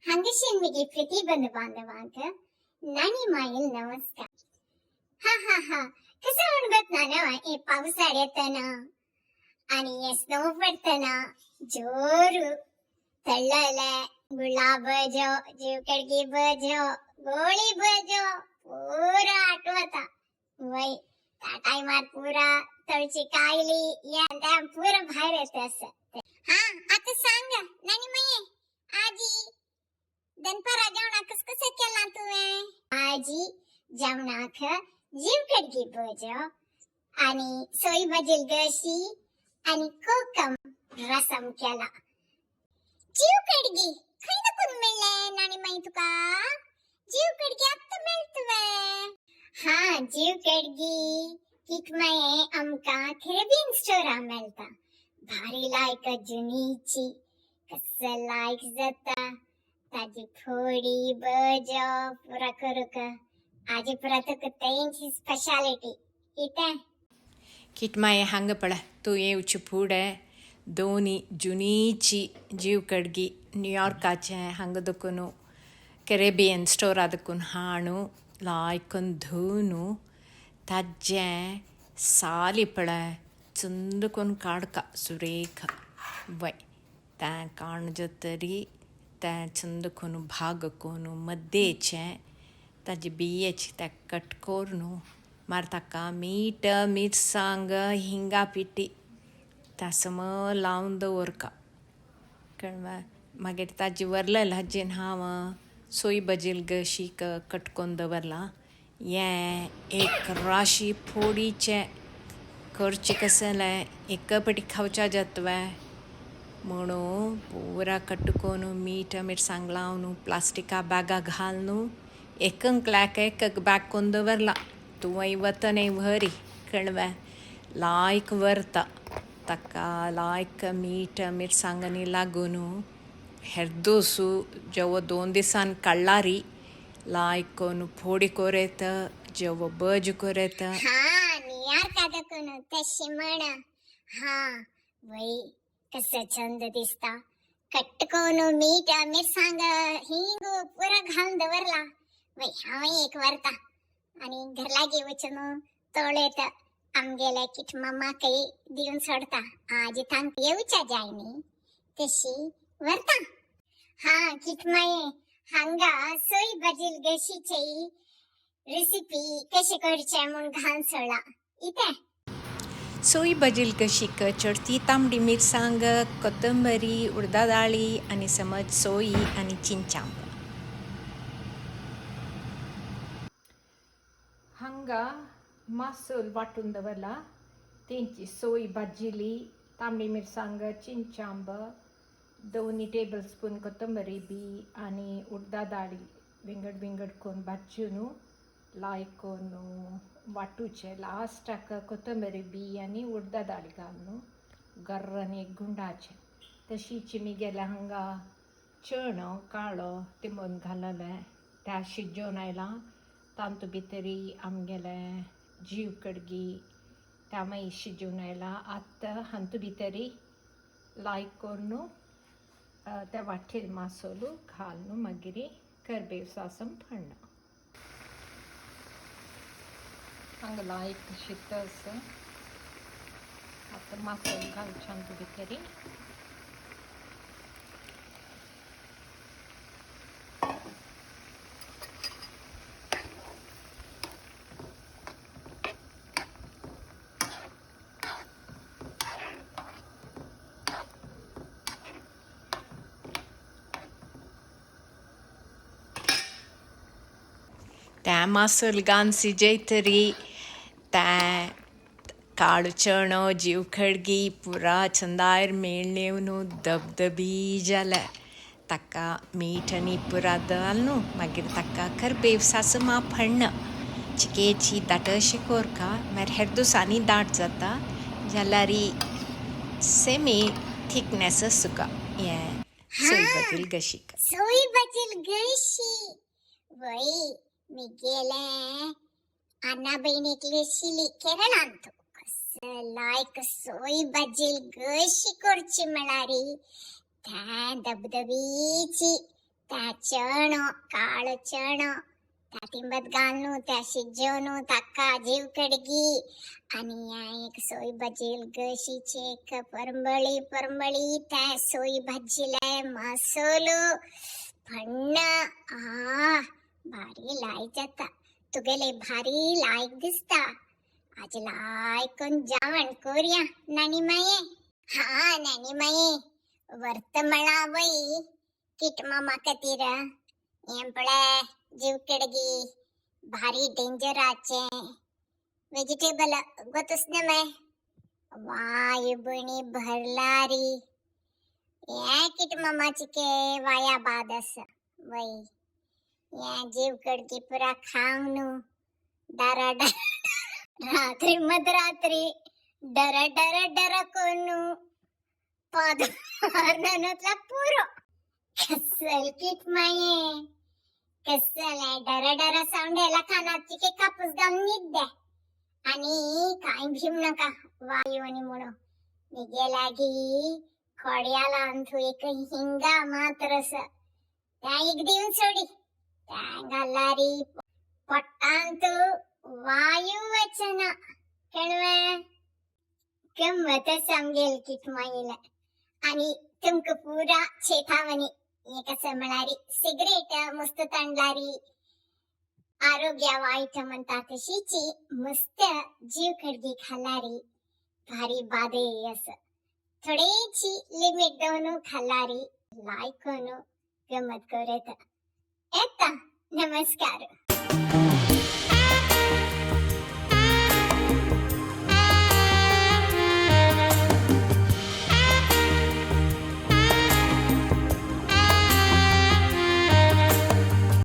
हांगाशीन मिगे प्रिती बंधू बांधवांक नानी मायल नमस्कार. हा हा हा, कसं म्हणत ना ना, हे पावसाळ येताना आणि हे स्नो पडताना जोरू तळ्ळले गुलाब जो जीवकडगी बजो गोळी बजो पुरा आठवता. वय त्या टायमार पुरा तळची कायली या त्या पुरा बाहेर येते असं. हा आता सांग नानी माये, आजी दनपारा जेवणाक कस कसं केला तुवें? आजी जेवणाक जीवकडगी बजो आणि सोय भाजील गशी आणि कोकम रसम केला. जीवकडगी खंय दाखून मेळ्ळें नानी माई तुका? जीवकडगी आत्तां मेळटवे? हा, जीवकडगी किटमाये आमकां कॅरेबियन स्टोरा मेळटा. भारी लायक जुनीची कसं लायक जाता ताजी फोडी बजो पुरा करूक. आजी पुरा तुका तेंची स्पेशालिटी कितें. किटमाये हांगा पळय, तूं येवचे फुडें दोनी जुनीची जीव कडगी न्यूयॉर्काचे हांगा दुकून कॅरेबियन स्टोरा दुकून हाणू लायकून धुवून ताजें साली पळय चंद करून काडका सुरेख. वय तें काडून जातरी तें चंद करून भाग करून मद्देचें ताजे बियेचें तें कट करून मागीर ताका मीठ मिरसांग हिंगा पिठी तें सम लावन दवरका. कळ्ळें? मागीर ताजे वरलें हाजेन हांव सोय भाजील गशी कट करून दवरलां. हें एक राशी फोडीचें करचें कसलें एक पटी खावच्या जातवें म्हणून पुरा कट करून मीठ मिरसांग लावन प्लास्टिका बॅगा घालून एकंकल्याक एक बॅग करून दवरलां. तूं वतने व्हरी. कळ्ळें? लायक व्हरता ताका लायक मीठ मिरसांगांनी लागून हेरदोसू जेवो 2 दिसान काडलारी लायक करून फोडी कोरेत जेवो बज कोरेत. हा, न्यूयॉर्का दाखून तशी म्हण. हा वय कसं छंद दिसता. कट करून मीठ मिरसांग हिंग पुरा घालून दवरला. वय हांव एक व्हरता आणि घरलागी वचून तोळेत आमगेल्या किट मामाकय दिवन सोडता. आजी तांकां येवच्या जाय न्ही तशी व्हरता. हा किटमाये, हांगा सोय भाजील गशीची रेसिपी कशी करचे म्हूण घालून सोडला इतें. सोय भाजील गशीक चडती तांबडी मिरसांग कोथंबरी उडदा दाळी आनी समज सोयी आनी चिंचांब. हांगा मासोल वांटून दवरला तेंची सोय भाजिली तांबडी मिरसांग चिंचांब 2 टेबल स्पून कोथंबरी बी आनी उडदा दाळी विंगड विंगड करून भाजून लायक करून वांटूचें. लास्टाक कोथंबरी बी आनी उडदा दाळी घालून गर्रान एक गुंडाचें. तशीच मिगेल्या हांगा चणो काळो तिंबून घाललें त्या शिजोवन आयलां. तातूंत भितरी आमगेलें जीव कडगी त्या मागीर शिजोवन आयलां. आतां हातूंत भितरी लायक करून त्या वाटेर मासोलो घालून मागीर करबेव सासम फण्ण. हांगा लायक शीत आसा. आतां मासोल घालचें हातूंत भितरी. तें मासोल घालून शिजयतरी तें काळो चणो जीव खडगी पुरा चंदायर मेळ्ळेवन धबधबी जालें. ताका मीठ आनी पुरा घालून मागीर ताका करबेव सासमा फण्ण चिकेची दाटशी कोरका. मागीर हेर दिसांनी दाट जाता जाल्यार सेमी थिकनेस सुका हें सोय भाजील गशीक. सोय भाजील गशी वय मिगेलें अन्ना बहिणीक शिली केरळांत कसं लायक सोय भाजील गशी करची म्हळ्यारी त्या धबधबीची त्या चणो काळो चणो त्या तिंबत घालून त्या शिजोवन ताका जीव कडगी. आणि या एक सोय भाजी गशीचे एक परंबळी परंबळी त्या सोय भाजीला मसोलो फण्ण आ भारी लायक जाता. तुगेले भारी लायक दिसता. आज लायकून जेवण करूया नानी माये. हा नानी माये वर्तमळा वय किट मामा खातीर हें पळय जीव कडगी भारी डेंजराचे वेजिटेबल गोतच ना मैं वायु बणी भरला री. हे किट मामाची के वाया बाद आसा वय. हे जीव कडगी पुरा खावन डरा डर रात्री मध्यरात्री डर डर डर कोणू पाद मारनतला पुरो. कसल किट माये कसल डर डर साऊंड याला कानाची के कापूस घालून न्हीद द्या. आणि काय भीम नका वायू आणि म्हणून निगे लागी खोड्याला अंथू एक हिंगा मात्र त्या एक दिवन सोडी त्या घालारी पोटांत वायू वचना कळवे. गंमत समजेल किट माईला. आणि तुमक पुरा चेतावणी एक कसं म्हणारी सिगरेट मस्त तांडलारी आरोग्य वाईट म्हणतात तशीची मस्त जीव खडगी खाल्लारी भारी बादे असं थोडीची लिमिट दवरून खाल्लारी लायकोन गमत करेत येता. नमस्कार.